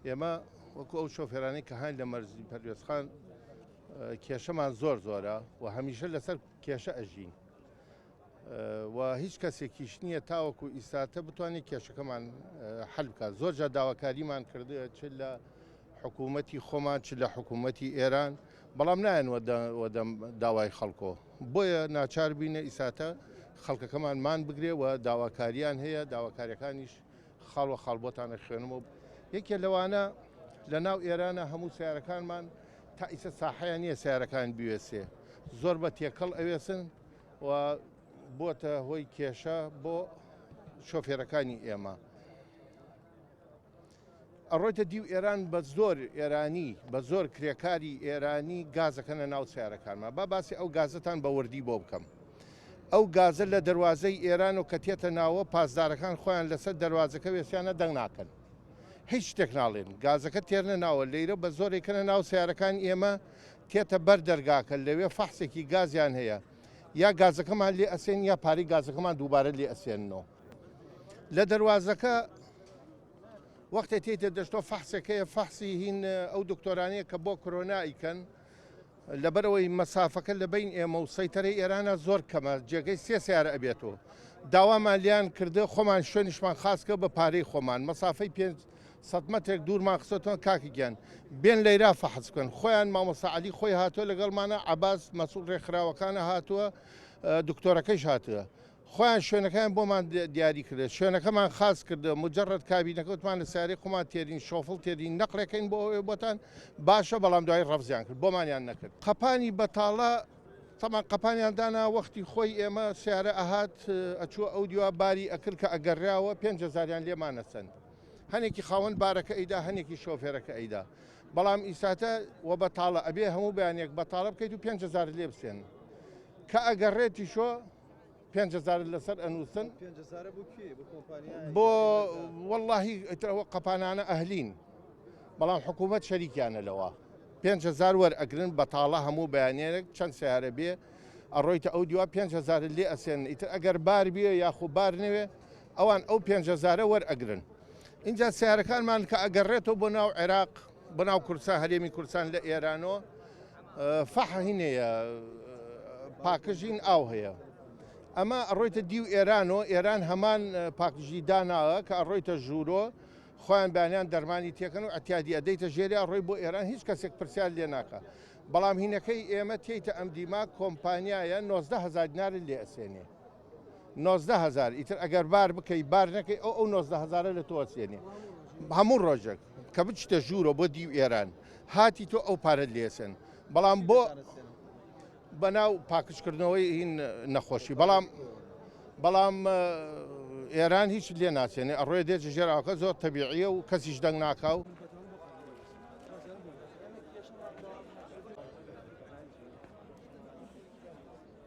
ئێمە وەکو ئەو شۆفێرانەی کە هاین لە مەرزی پەروێزخان کێشەمان زۆر زۆرە و هەمیشە لەسەر کێشە ئەژین و هیچ کەسێکیش نییە تاوەکو ئیساتە بتوانێت کێشەکەمان حل بکات. زۆر جار داواکاریمان کردووە چ لە حکوومەتی خۆمان چ لە حکوومەتی ئێران، بەڵام نایەن وەدەم داوای خەڵکۆ، بۆیە ناچار بینە ئیساتە خەڵکەکەمان مان بگرێ و داواکاریان هەیە، داواکاریەکانیش خاڵ وە خاڵ بۆتان ئەخوێنمەوە. یەکێ لەوانە لە ناو ئێرانە هەموو سیارەکانمان تا ئیسە ساحەیان نییە سیارەکان بوێسێ، زۆر بە تێکەڵ ئەوێسن و بۆتە هۆی کێشە بۆ شۆفێرەکانی ئێمە. ئەڕۆیتە دیو ئێران بە زۆر ئێرانی بە زۆر کرێکاری ئێرانی گازەکەنە ناو سیارەکانمان. با باسی ئەو گازەتان بە وردی بۆ بکەم. ئەو گازە لە دەروازەی ئێران و کە تێتە ناوە پاسدارەکان خۆیان لەسەر دەروازەکە وێسیانە دەنگ ناکەن، هیچ شتێک ناڵێن، گازەکە تێرنە ناوە لەیرە بە زۆرێکەنە ناو سیارەکان ئێمە تێتە بەر دەرگاکە لەوێ فەحسێکی گازیان هەیە یا گازەکەمان لێ ئەسێن یا پارەی گازەکەمان دووبارە لێ ئەسێننەوە لە دەروازەکە. وەختێ تێیتە دەشتۆ فەحسێک هەیە، فەحسی هین ئەو دکتۆرانەیە کە بۆ کرۆنا ئەیکەن، لەبەرئەوەی مەسافەکە لە بەین ئێمە و سەیتەرەی ئێرانە زۆر کەمە، جێگەی سێ سەیارە ئەبێتەوە. داوامان لێیان کردە خۆمان شوێنیشمان خاس کە بە پارەی خۆمان، مەسافەی 500 مەترێک دوورمان خستۆتەوە، کاکە گیان بێن لەیرا فەحس بکەن. خۆیان مامۆستا عەلی خۆی هاتووە لەگەڵمانە، عەباس مەسئول ڕێکخراوەکانە هاتووە، دکتۆرەکەیش هاتووە. خۆیان شوێنەکەیان بۆمان دیاری کردە، شوێنەکەمان خاس کردە، مجرد کابینەکە وتمان لە سیارەی خۆمان تێرین، شۆفڵ تێرین، نەقلێکەین بۆ ئەوێ بۆتان باشە، بەڵام دوایی ڕەفزیان کرد، بۆمانیان نەکرد. قەپانی بەتاڵە تەمان قەپانیان دانا، وەختی خۆی ئێمە سیارە ئەهات ئەچووە ئەو دیوا باری ئەکرد کە ئەگەڕیاوە 5000یان لێمان ئەسەند، هەنێکی خاوەن بارەکە ئەیدا هەنێکی شۆفێرەکە ئەیدا، بەڵام ئیساتە وە بەتاڵە ئەبێ هەموو بەیانێک بەتاڵە بکەیت و 5000ت لێ بسێنن کە ئەگەڕێتیشۆ 5000 لەسەر ئەنووسن. 5000 بۆ کێ؟ بۆ کۆمپانیایە؟ بۆ وەڵڵاهی ئیتر ئەوە قەپانانە ئەهلین، بەڵام حکوومەت شەریکیانە لەوە. 5000 وەرئەگرن بەتاڵە هەموو بەیانیەک چەند سەیارە بێ ئەڕۆیتە ئەو دیوا 5000 لێ ئەسێنن، ئیتر ئەگەر بار بێ یاخو بار نەوێ ئەوان ئەو 5000 وەرئەگرن. ئینجا سەیارەکانمان کە ئەگەڕێتەوە بۆ ناو عێراق بۆ ناو کوردستان هەرێمی کوردستان لە ئێرانەوە فەحهینەیە پاکژین ئاو هەیە. ئەمە ئەڕۆیتە دیو ئێرانەوە، ئێران هەمان پاکژی داناوە کە ئەڕۆیتە ژوورۆ خۆیان بەیانیان دەرمانی تێکەن و ئەتیادی ئەدەیتە ژێری ئەڕۆی بۆ ئێران هیچ کەسێک پرسیار لێ ناکا. بەڵام هینەکەی ئێمە تێیتە ئەم دیما کۆمپانیایە 19 هەزار دینارت لێ ئەسێنێ. 19 هەزار ئیتر ئەگەر بار بکەی بار نەکەی ئەو ئەو 19 هەزارە لە تۆ ئەسێنێ هەموو ڕۆژێک کە بچیتە ژوورەوە بۆ دیو ئێران هاتی تۆ ئەو پارەت لێسێن بەڵام بۆ بەناو پاکژکردنەوەی هین نەخۆشی بەڵام بەڵام ئێران هیچ لێ ناسێنێ ئەڕۆێ دێت ژێراوەکە زۆر تەبیعیە و کەسیش دەنگ ناکا و.